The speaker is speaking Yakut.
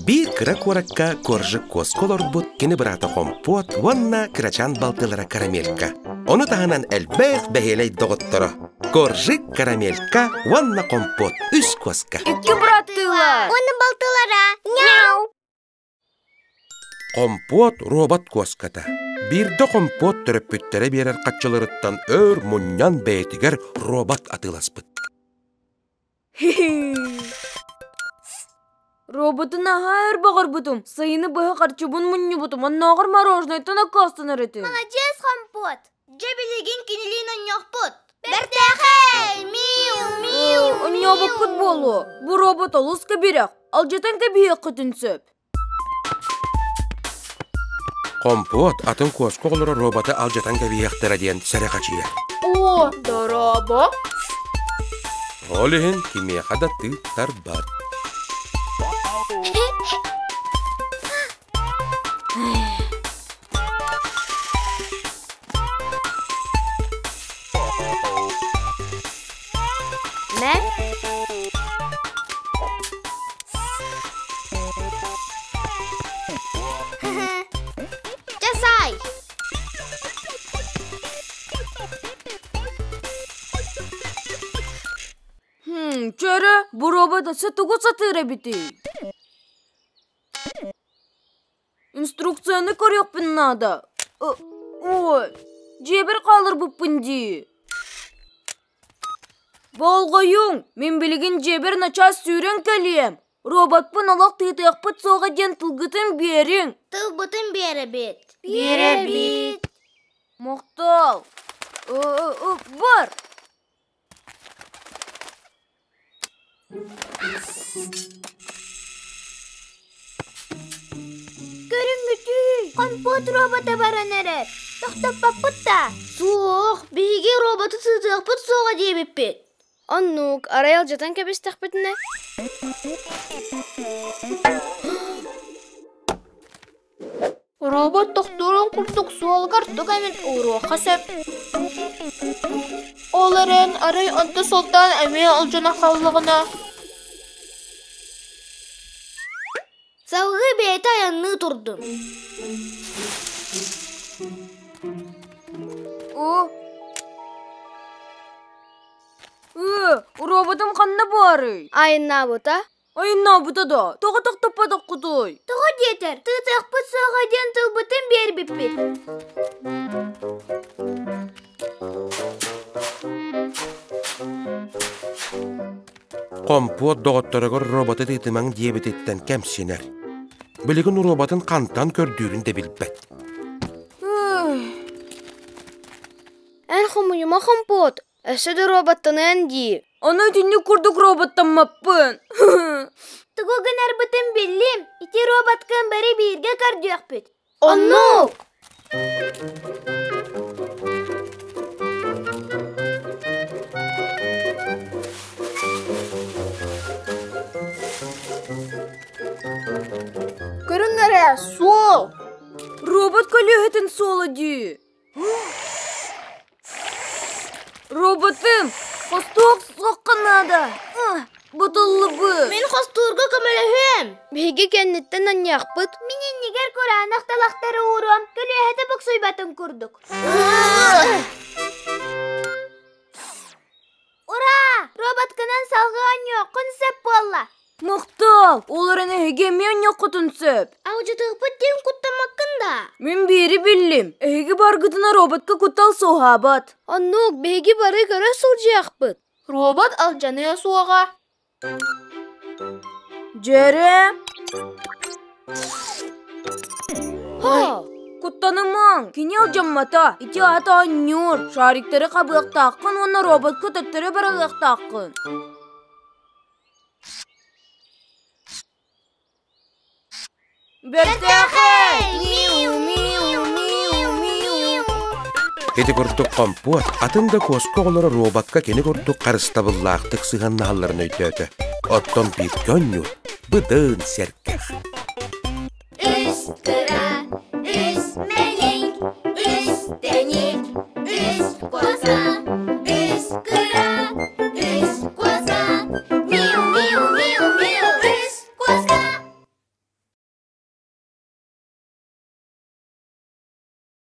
Биир кыра куоракка Коржик куоска олорбут кини быраата Хомпуот уонна кырачаан балтылара Карамелька. Ону таһынан элбэх бэһиэлэй доҕотторо Коржик, Карамелька уонна Хомпуот үс куоска. Икки быраттыылар. Уонна балтылара. Мяу! Хомпуот робот куоската. Биирдэ Хомпуот төрөппүттэрэ биэрэр хаччыларыттан өр мунньан бэйэтигэр робот атыыласпыт. Роботу наһаа өр баҕарбытым. Сайыны быһа харчыбын мунньубутум, оннооҕор мороженайтан аккаастанар этим. Маладьыас Хомпуот! Дьэ билигин кинилиин онньуохпут. Бэртээхэй! Миу, миу, Онньообуккут буолуо. Бу робот олус кэбирэх. Алдьатан кэбиһиэххитин сөп. Хомпуот атын куоска оҕолоро роботы алдьатан кэбиһиэхтэрэ диэн сэрэхэчийэр. О, дорообо! Ол иһин кимиэхэ да тыыттарбат. Мэ? Жасай! Хм, чөрө, бу робот өссө тугу сатыыр эбитий? Инструкцияны көрүөхпүн наада. Ой, дьиэбэр хаалырбыппын дии. Болҕойуҥ, мин билигин дьиэбэр начаас сүүрэн кэлиэм. Роботпун олох тыытыахпыт суоҕа диэн тылгытын биэриҥ. Тылбытын биэрэбит. Биэрэбит. Мохтол. Бар. Көрүҥҥүтүй, компот робота баран эрэр. Тохтоппоппут да? Суох, биһиги роботу сытыахпыт суоҕа диэбиппит. Оннук, арай алдьатан кэбистэхпитинэ? Робот тохтуурун курдук суолугар тугу эмит ууруохха сөп. Ол эрэн арай онто сылтаан эмиэ алдьана хааллаҕына Салгыы бэйэтэ айанныы турдун. О, Ыы, роботум ханна баарый? Айаннаабыта? Айаннаабыта да, тоҕо тохтоппотоххутуй? Тоҕо диэтэр, тыытыахпыт суоҕа диэн тылбытын биэрбиппит. Хомпуот доҕотторугар роботы тыытымаҥ диэбититтэн кэмсинэр. Билигин роботын хантан көрдүүрүн да билбэт. Эн хомуйума хомпуот, Өссө да роботтаныан дии. Аны итинник курдук роботтаммаппын. Тугу гынарбытын биллим. Ити роботкын бары бииргэ көрдүөхпүт. Оннук! Көрүҥ эрэ, суол! Робот көлүөһэтин суола дии. Роботым, хостуох суохха наада. Бутуллубут. Мин хостуурга көмөлөһүөм. Биһиги кэнниттэн анньыахпыт. Мин иннигэр кураанах талахтары ууруом, көлүөһэтэ буксуйбатын курдук. Ура! Роботкынан салгыы оонньуоххун сөп буолла. Махтал! Ол эрэн эһиги эмиэ оонньуоххутун сөп. Алдьатыахпыт диэн куттаммаккын да? Мин биири биллим. Эһиги баргытына роботка куттал суоһаабат. Оннук, биһиги бары көрө сылдьыахпыт. Робот алдьаныа суоҕа. Дьэрэ! Куттанымаҥ, кини алдьаммата. Ити аата оонньуур. Шариктары хабыахтааххын уонна роботка төттөрү барылыахтааххын. Бэртээхэй! Миу, миу, миу, миу. Ити курдук хомпуот атын да куоска оҕолоро роботка кини курдук харыстабыллаахтык сыһыаннаһалларын өйдөөтө. Оттон бииргэ оонньуур быдын сэргэх. Үс кыра.